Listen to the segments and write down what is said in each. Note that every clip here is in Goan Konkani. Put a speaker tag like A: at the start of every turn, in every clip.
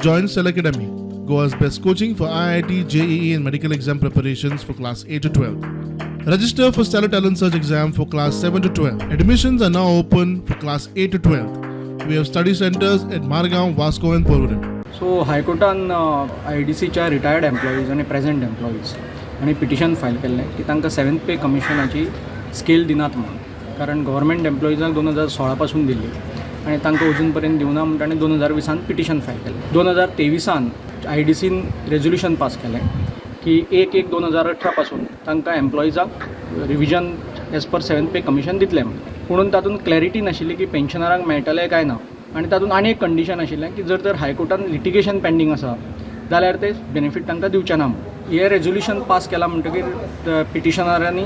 A: Join Cell Academy, Goa's best coaching for IIT, JEE, and medical exam preparations for class 8 to 12. Register for Stellar Talent Search exam for class 7 to 12. Admissions are now open for class 8 to 12. We have study centers at Margao, Vasco, and Porvorim.
B: So हायकोर्टान I D सीच्या रिटायर्ड एम्प्लॉईज आनी प्रेझेंट एम्प्लॉईज आनी पिटिशन फायल केल्लें की तांकां सेवन्थ पे कमिशनाची स्केल दिनात म्हणून, कारण गव्हर्मेंट एम्प्लॉईजांक 2016 पासून दिल्ली आनी तांकां अजून पर्यंत दिवना म्हूण ताणें 2020न पिटिशन फायल केलें. 2023न I D scene resolution pass केलें की 1/1/2018 पासून तांकां एम्प्लॉईजांक revision as per seventh pay commission दितलें म्हणून. पुणून तातूंत क्लॅरिटी नाशिल्ली की पेन्शनरांक मेळटलें काय ना. आनी तातूंत आनी एक कंडिशन आशिल्लें की जर तर हायकोर्टान लिटिगेशन पेंडींग आसा जाल्यार ते बेनिफीट तांकां दिवचे ना म्हणून. हें रेजोल्युशन पास केलां म्हणटकीर पिटिशनरांनी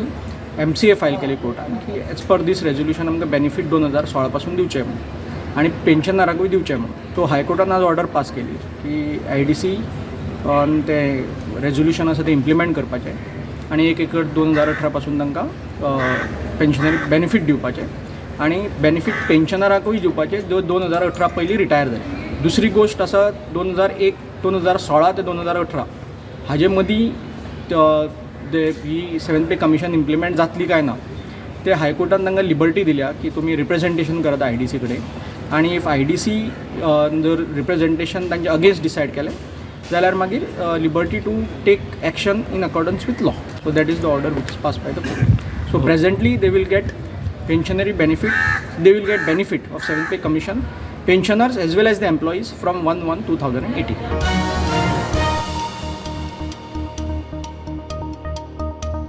B: एमसीए फायल केली कोर्टान की एज पर दीस रेजोल्युशन आमकां बेनिफीट 2016 पासून दिवचें म्हणून आनी पेन्शनरांकूय दिवचें म्हणून. सो हायकोर्टान आज ऑर्डर पास केली की I D C ते रेजोल्युशन आसा तें इम्प्लिमेंट करपाचें आनी 1/1/2018 पासून तांकां पेन्शनरी बेनिफीट दिवपाचें आनी बेनिफीट पेन्शनराकूय दिवपाचे जो 2018 पयलीं रिटायर जाले. दुसरी गोश्ट आसा, 2001, 2016 ते 2018 हाजे मदीं ही सेवन्थ पे कमिशन इम्प्लिमेंट जातली काय ना, ते हायकोर्टान तांकां लिबर्टी दिल्या की तुमी रिप्रेझेंटेशन करात I D C कडेन आनी if I D C जर रिप्रेझेंटेशन तांचे अगेन्स्ट डिसायड केलें जाल्यार मागीर liberty to take action in accordance with law. So that is the order which is pass by the court. So presently they will get pensionary benefit, they will get benefit of seventh pay commission, pensioners as well as the employees, from 1/1/2018.